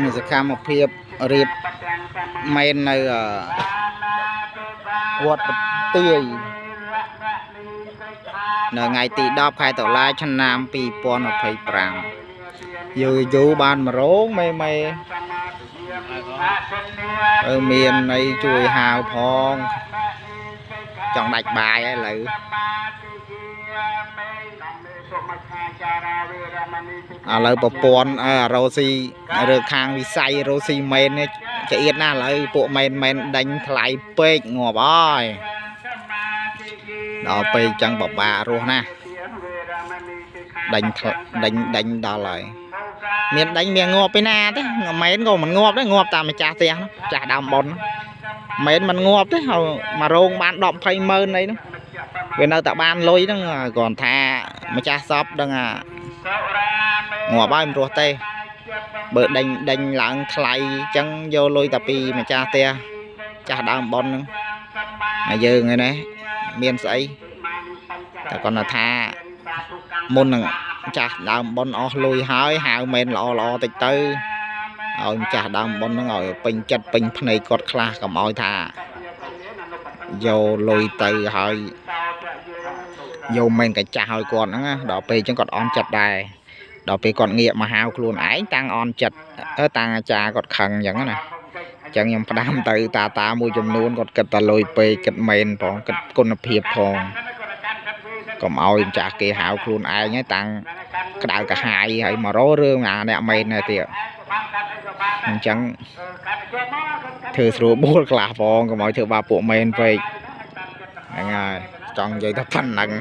មានសកម្មភាពរៀបមែននៅអឺវត្តបទាយនៅថ្ងៃទី10ខែតុលាឆ្នាំ2025យូរយូរបានមករោងមេមេអឺមានអីជួយហាវផងចង់ដាច់បាយហើយឥឡូវ ឥឡូវប្រព័ន្ធអឺរ៉ូស៊ីរើខាងវិស័យរ៉ូស៊ីមែននេះចៀតណាស់ឥឡូវពួកមែនមែនដេញថ្លៃពេកងាប់ហើយដល់ពេលអញ្ចឹងពិបាករស់ណាស់ដេញថ្លដេញដេញដល់ហើយមានដេញមានងាប់ពីណាទេមែនក៏មិនងាប់ដែរងាប់តាមម្ចាស់ផ្ទះនោះម្ចាស់ដើមប៉ុនមែនមិនងាប់ទេហើយមករោងបាន10 20ម៉ឺនអីនោះវានៅតែបានលុយហ្នឹងគ្រាន់ថាម្ចាស់សពដឹងអាងាប់ហើយមិនរស់ទេបើដេញដេញឡើងថ្លៃអញ្ចឹងយកលុយតែពីម្ចាស់ផ្ទះចាស់ដើមប៉ុនហ្នឹងហើយយើងឯនេះមានស្អីតែគាត់ថាមុននឹងចាស់ដើមប៉ុនអស់លុយហើយហៅមែនល្អល្អតិចទៅឲ្យម្ចាស់ដើមប៉ុនហ្នឹងឲ្យពេញចិត្តពេញភ្នែកគាត់ខ្លះកុំឲ្យថាយកលុយទៅហើយយកមែនកចាស់ឲ្យគាត់ហ្នឹងណាដល់ពេលអញ្ចឹងគាត់អន់ចិត្តដែរដល់ពេលគាត់ងាកមកហៅខ្លួនឯងតាំងអន់ចិត្តតាំងអាចារ្យគាត់ខឹងអញ្ចឹងណាអញ្ចឹងខ្ញុំផ្ដាំទៅតាតាមួយចំនួនគាត់គិតតែលុយពេកគិតមែនផងគិតគុណភាពផងកុំឲ្យម្ចាស់គេហៅខ្លួនឯងហើយតាំងក្តៅកាហាយហើយមករករឿងអាអ្នកមែននេះទៀតអញ្ចឹងធ្វើស្រួលបួលខ្លះផងកុំឲ្យធ្វើបាបពួកមែនពេកហ្នឹងហើយចង់និយាយថាប៉ុណ្ណឹង។